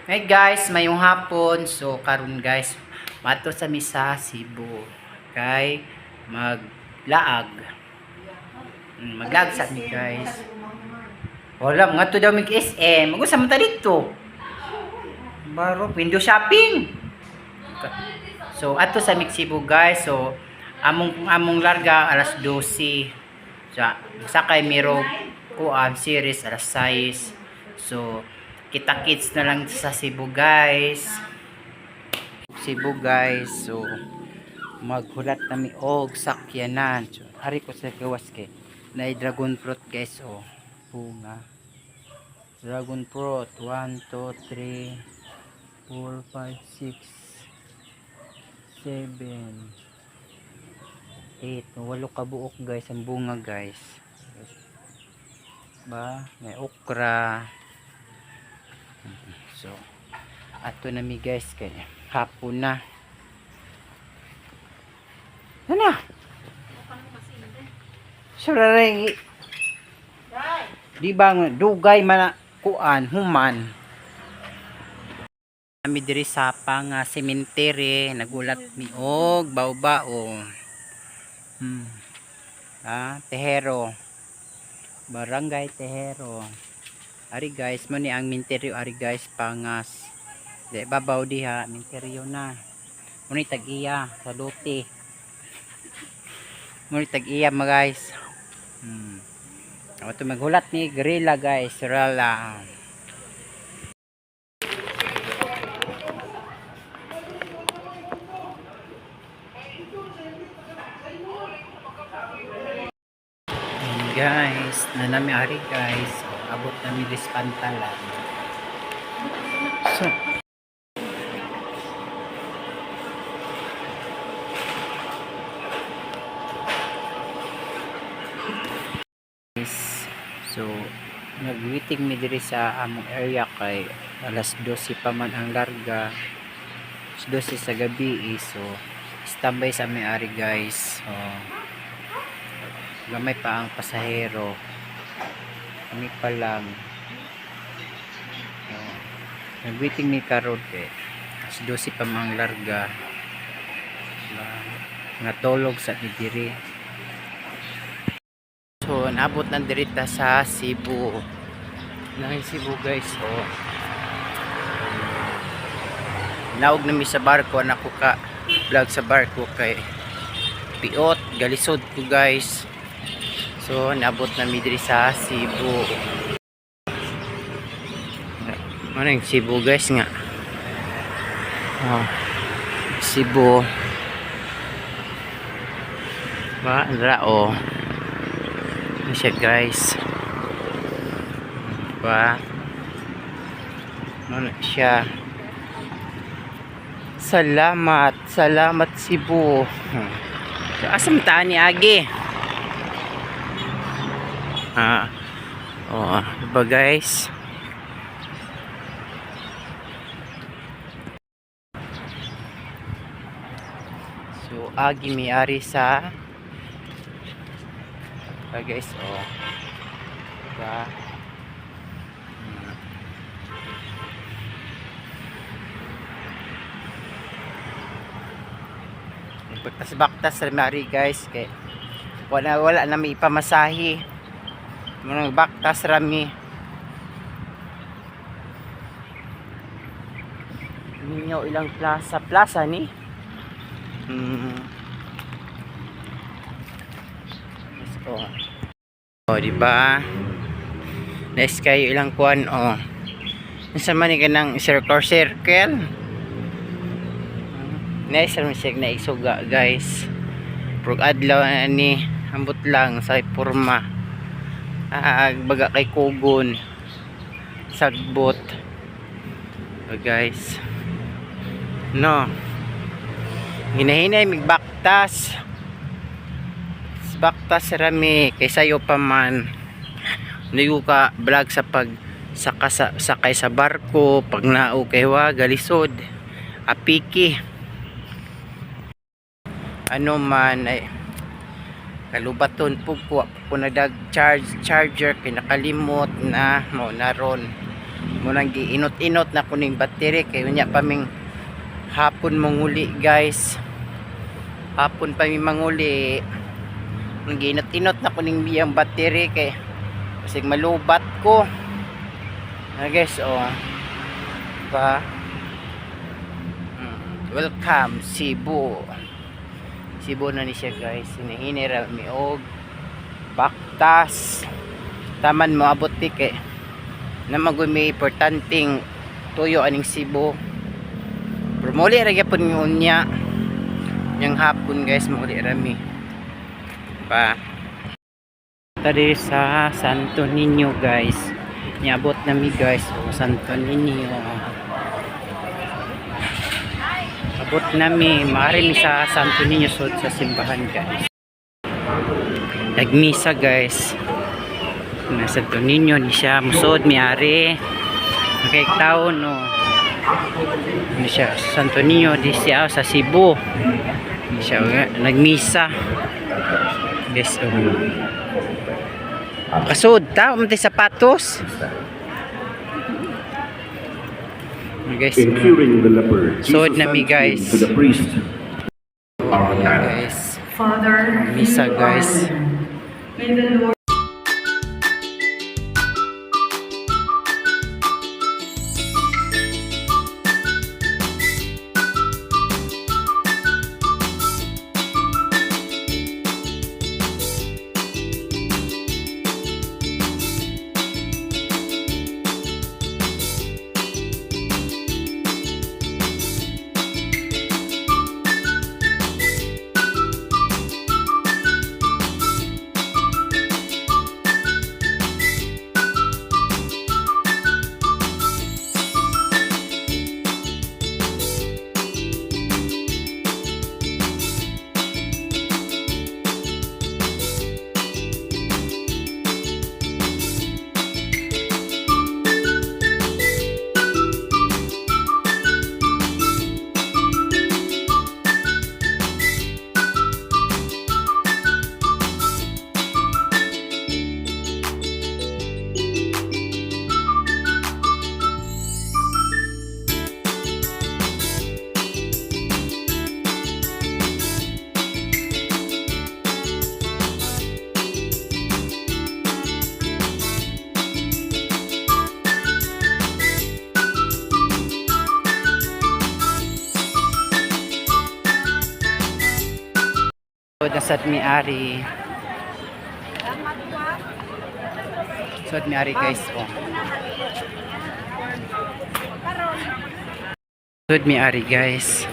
Hey guys, mayong hapon. So karon guys, mato sa misa Cebu kay maglaag. Maglaag sa mi, guys. Wala mga to daw mig SM. Magusa man ta dito. Baro window shopping. So ato sa mig Cebu, guys. So among among larga alas 12. So sakay miro kuan series alas 6. So kita kits na lang sa Cebu, guys. Cebu, guys. So maghulat nami og sakyanan. So ari ko sa gawas kay na dragon fruit, guys, oh. Bunga. Dragon fruit 1 2 3 4 5 6 7 8, walo ka buok, guys, ang bunga, guys. Ba may okra. So ato na mi, guys, kay hapon na. Ano Suraray, di ba nga, dugay man na kuan human kami diri sa panga cemetery, nagulat mi og bao-bao. Ah, Tejero, Barangay Tejero. Ari, guys, mo ni ang minteryo ari, guys, pangas di babaw diha, minteryo na mo ni tag-iya sa lote mo ni tag-iya mga guys. Ako to maghulat ni gorilla, guys, rala. Ayan, guys, nanami ari, guys. Abot nami dis pantalan. So, guys, so nagwiting mi diri sa among area kay alas 12 pa man ang larga. Alas 12 sa gabi eh, so standby sa may ari, guys. So gamay pa ang pasahero. Kami pa lang. So, nagwaiting mi karon kay alas 12 pa mang larga. Ba, natulog sa mi diri. So naabot na diri ta sa Cebu. Nang Cebu, guys. So naog na mi sa barko, anak ko ka vlog sa barko kay piot galisod ko, guys. So naabot na mi diri sa Cebu. Ano yung Cebu, guys, nga? Oh, Cebu ba ra oh. Ano siya, guys, ba ano siya? Salamat, salamat, Cebu. So, asa man ta ni agi? Ah, oh, diba, guys? So agi mi ari sa, ah, guys, oh. Diba? Baktas-baktas sa mari, guys, kay wala wala na may ipamasahe. Mga baktas rami. Ninyo ilang plaza plaza ni. Yes, oh. Oh, di ba? Nice kayo ilang kuan oh. Unsa man ni kanang circle circle? Nice ra man siya na isuga, guys. Prog adlaw na ni ambot lang sa porma. Ah, baga kay kugon. Sagbot. Oh, guys. No. Hinahinay migbaktas. Baktas rami kay sayo pa man. Nigo ka vlog sa pag saka sa, sakay sa barko pag nao kay wa galisod apiki ano man ay kalubaton po ko po nagdag charger kay nakalimot na mo na ron. Munang giinot-inot na kuning battery kay unya pa ming hapon monguli, guys. Hapon pa mi manguli. Nang giinot-inot na kuning biyang battery kay kasi malubat ko. Ah, guys, oh. Pa. Welcome Cebu. Cebu na ni siya, guys. Hinihini ra mi og Baktas. Taman mo abot ti kay na magoy may importanteng tuyo aning Cebu. Pero muli ra gyapon mi unya. Yang hapon, guys, muli ra mi. Pa. Tari sa Santo Niño, guys. Niabot na mi, guys. O, Santo Niño. Abot na mi. Maari mi sa Santo Niño sud sa simbahan, guys. Nagmisa, guys. Na Santo Niño ni siya musod miari. Okay, taon no. Ni siya Santo Niño di siya sa Cebu. Ni siya nagmisa. Guys, oh. Kasud ta, umti sapatos. Guys, In curing the leper, Suod Jesus na mi, sent him guys. to the priest. Oh, guys. Father, Misa, heal our guys. land. May the Lord Nasad mi ari. Sud mi ari, guys, oh. Sud mi ari, guys.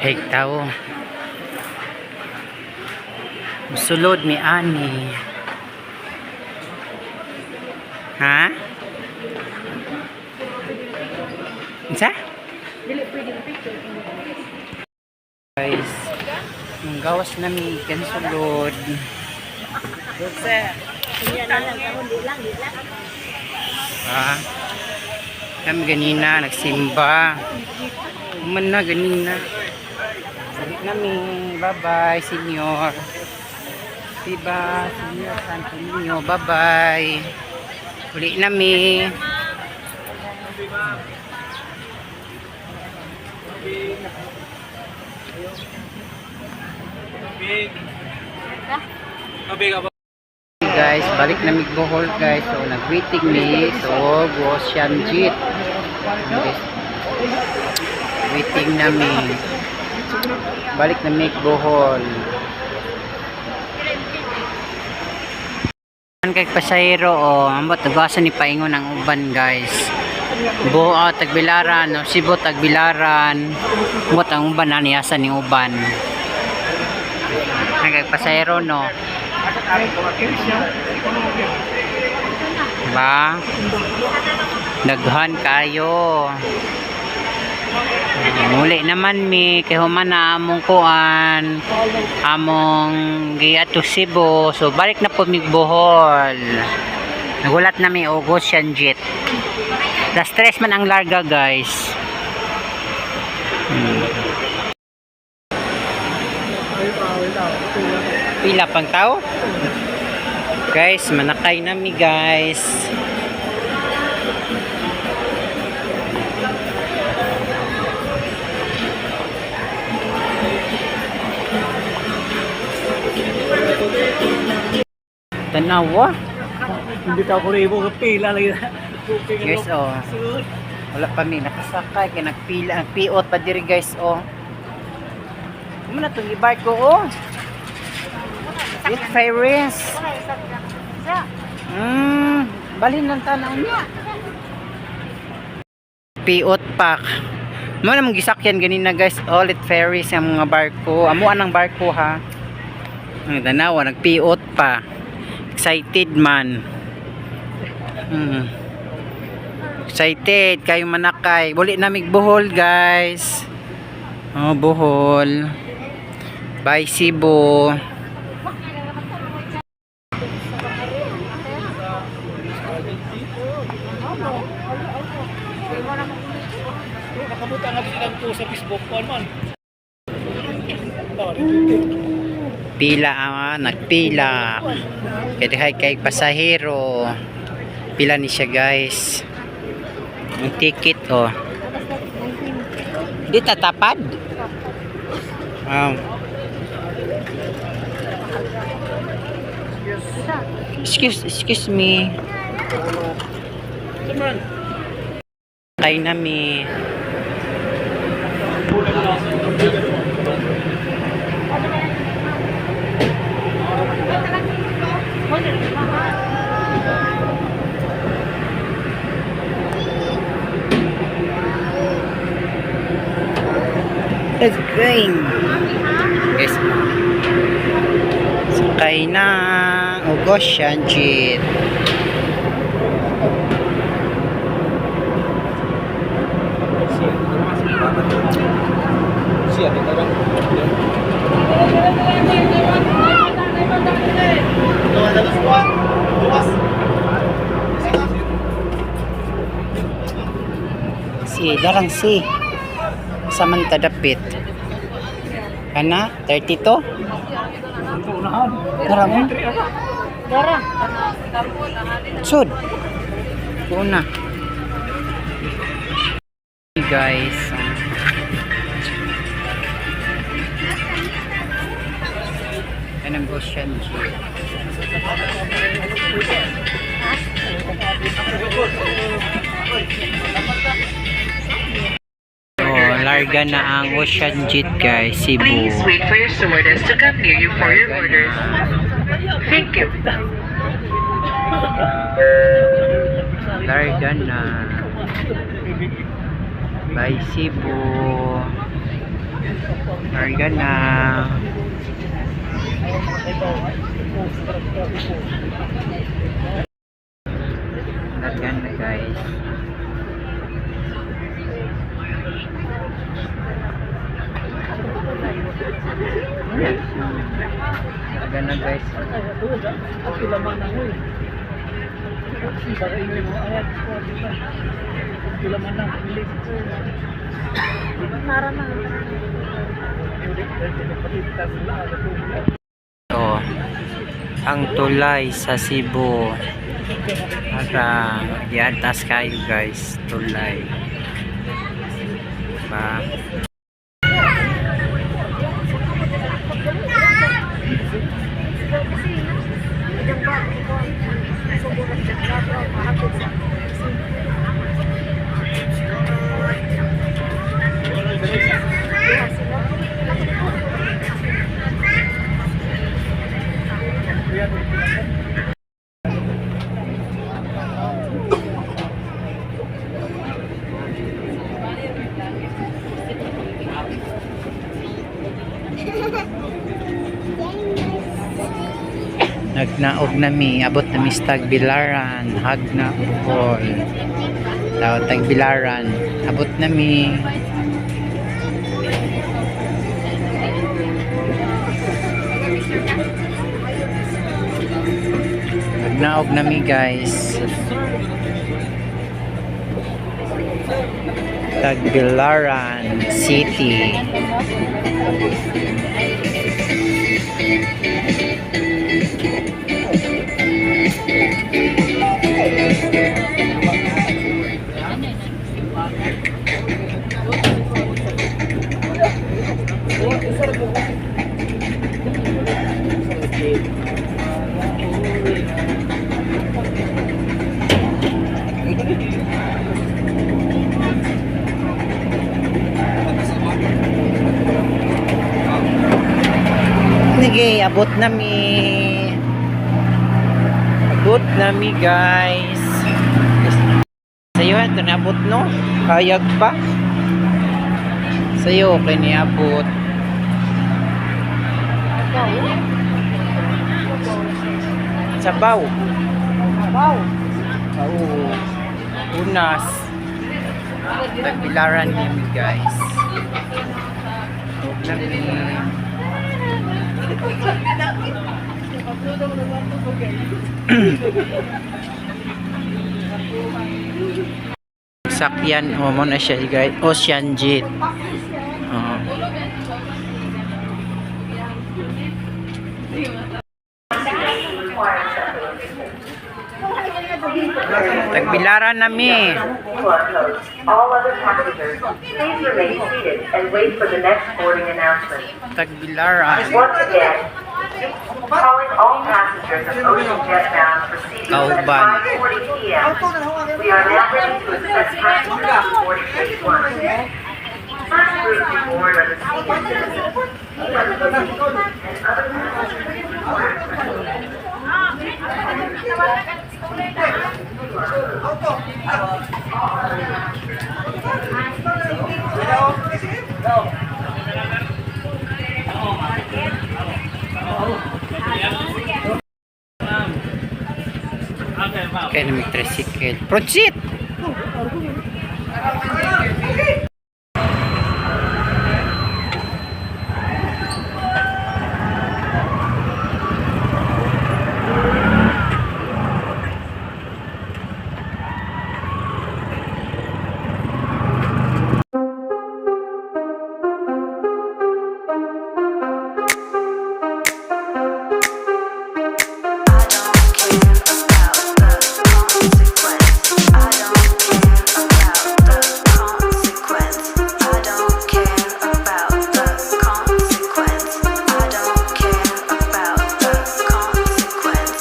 Hey, tao. Sulod mi ani. Ha? Unsa? Guys, yung gawas na mi kansulod. Ah, kami ganina nagsimba. Human na ganina. Balik nami. Bye-bye, senior. Diba, Senior Santo Niño. Bye-bye. Uli nami. Guys, balik na mig Bohol, guys. So nag-waiting mi. So go Jeep. Guys, waiting nami. Balik na mig Bohol. Kay pasahero, oh, ambot tugasan ni paingon ang uban, guys. Buo Tagbilaran, no, Cebu Tagbilaran. Ambot ang uban ani asa ni uban. Ang kay pasahero, no. Ba? Daghan kayo. Muli naman mi kay human na among kuan, among giadto Cebu. So balik na po mig Bohol. Nagulat na mi og Ocean Jet. Alas tres man ang larga, guys. Pila pang tao? Guys, manakay na mi, guys. Tanawa. Hindi ka ko rin mo pila lagi. Guys, oh. Wala pa mi nakasakay kay nagpila ang piot pa diri, guys, oh. Mo na tong gibarko, oh. With ferries. Balhin lang tanaw niya. Piot pak. Mo namang gisakyan ganina, guys, all it ferries ang mga barko. Amo anang barko ha. Ang tanawa nagpiot pa. Excited man. Excited kayo manakay. Buli na mig Bohol, guys. Oh, Bohol. Bye, Cebu. Nakabuta nga silang ko sa Facebook ko man. Pila ah, nagpila. Kaya kay kay pasahero. Pila ni siya, guys. Ang ticket, oh. Di tatapad. Wow. Excuse me. Kay nami. Let's going. Guys, sakay na Ogoshan Jeep. Siya kita lang. Si, darang si. Samantha dapit. Kana, 32? Dara mo? Dara. Sud. Una. Hey guys. Yan ang Ocean Jeep. Oh, larga na ang Ocean Jet, guys, Cebu. Please wait for your stewardess to come near you for your Larga orders. na. Thank you. Larga na. Bye, Cebu. Larga na. Larga na, guys. Larga na, guys. Ito, ang tulay sa Cebu. Para diatas kayo, guys, tulay. Ba? Nagnaog na mi, abot na mi sa Tagbilaran, Hagna, Bohol. Tao Tagbilaran, abot na mi. Nagnaog na mi, guys. Tagbilaran City. Nige, abot na mi. Abot na mi, guys. Sa'yo, ito na abot, no? Kayag pa. Sa'yo, okay ni abot. Sabaw. Wow. Oo. Unas. Tagbilaran niya mi, guys. Huwag na mi. Sakyan o mo na siya, guys. Ocean Jet. Oo. Tagbilaran na mi. QR codes. All other passengers, please remain seated and wait for the next boarding announcement. Tagbilaran. Once again, calling all passengers of Ocean Jet bound for Cebu at Kauban. 5:40 p.m. We are now ready to accept passengers to boarding gate 1. First group to board are the senior citizens, and other passengers required. Kaya na may tricycle. Proceed! I don't care about the consequence. I don't care about the consequence. I don't care about the consequence. I don't care about the consequence.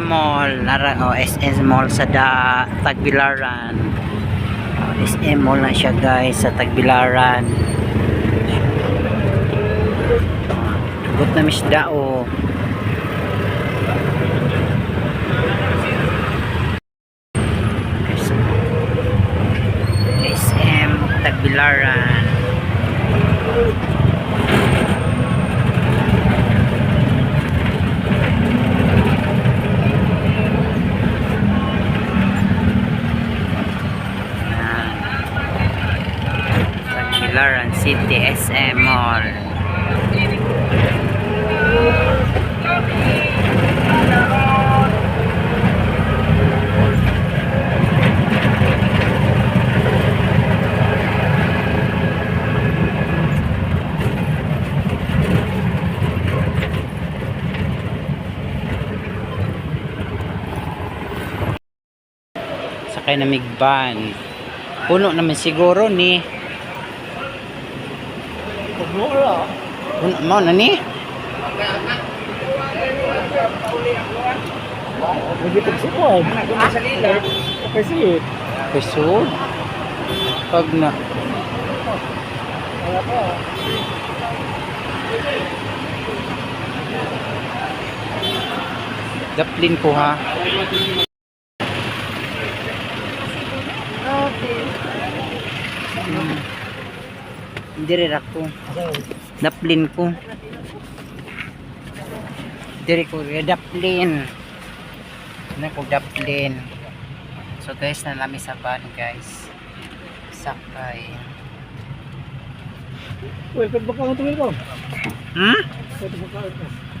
Mall, nara, oh, SM Mall sa da, Tagbilaran. Oh, SM Mall na siya, guys, sa Tagbilaran. Tugot na misda, oh. SM Tagbilaran. Tagbilaran City SM Mall. Sakay na migban. Puno naman siguro ni. Puno ra. Puno mo na ni. Nagitag-sipon. Kasi Pesod. Pag na. Wala pa. Daplin ko ha. Okay. Diri ra ko. Daplin ko. Diri ko daplin. Na ko daplin. So guys, nalami sa van, guys. Sakay. Welcome back ang tumil ko. Hmm? Welcome back.